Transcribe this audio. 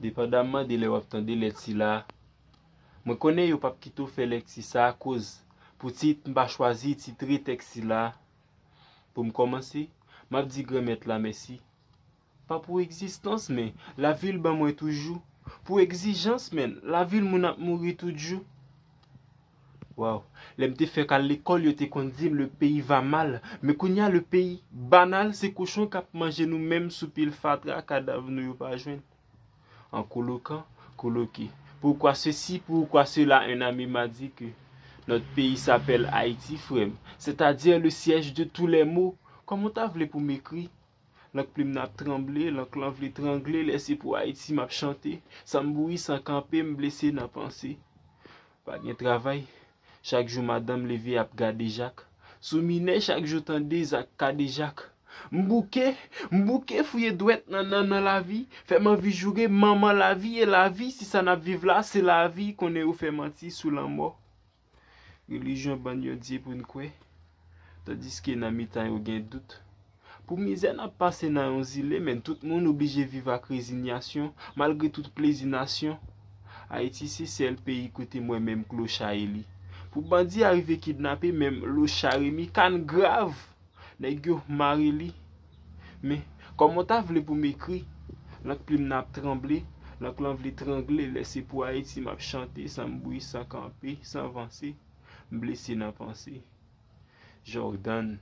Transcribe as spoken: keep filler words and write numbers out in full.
Depandamman de lè w ap tande lèt sila, mwen konnen yo p ap kite w fè lèkti sa a koz. Poutit, m pa chwazi titre tèks sila a. Pou m kòmanse, m ap di Granmèt la mèsi. Pa pou egzistans, men lavi l ban mwen toujou. Pou egzijans, men lavi l moun ap mouri tout jou. Waw, lè m te fèk al lekòl, yo te konn di m le pays va mal. Men kounye a, le pays banal, se kochon k ap manje nou menm sou pil fatra, kadav nou yo pa jwenn. En colloquant, colloqué. Pourquoi ceci, pourquoi cela, un ami m'a dit que notre pays s'appelle Haïti, frère, c'est-à-dire le siège de tous les maux. Kòman w ta vle pou m ekri? Lank plim nan ap tranble, lank lan vle trangle, lè se pou Ayiti m ap chante. San m bouyi, san kanpe, m blese nan panse. Pa gen travay, chak jou madanm leve ap gade jak. Sou minè, chak jou tande zak kadejak. M bouke, m bouke fouye dwèt nan nan nan lavi, fè m anvi joure manman lavi e lavi, si sa n ap viv la se lavi, konnen yo fè manti sou lanmò. Relijyon ban n yon Dye pou n kwè, tandiske nan mitan yo gen dout. Pou mizè n ap pase nan yon zile, men tout moun oblije viv ak rezinyasyon, malgre tout plezi nasyon. Ayiti se sèl peyi kote m wè menm klocha eli. Pou bandi a rive kidnape menm locha remi, ka n grav, nèg yo mare li. Men, kòman w ta vle pou m ekri? Lank plim nan ap tranble, lank lan vle trangle, lè se pou Ayiti m ap chante, san m bouyi, san kanpe, san vanse, m blese nan panse. Jordan,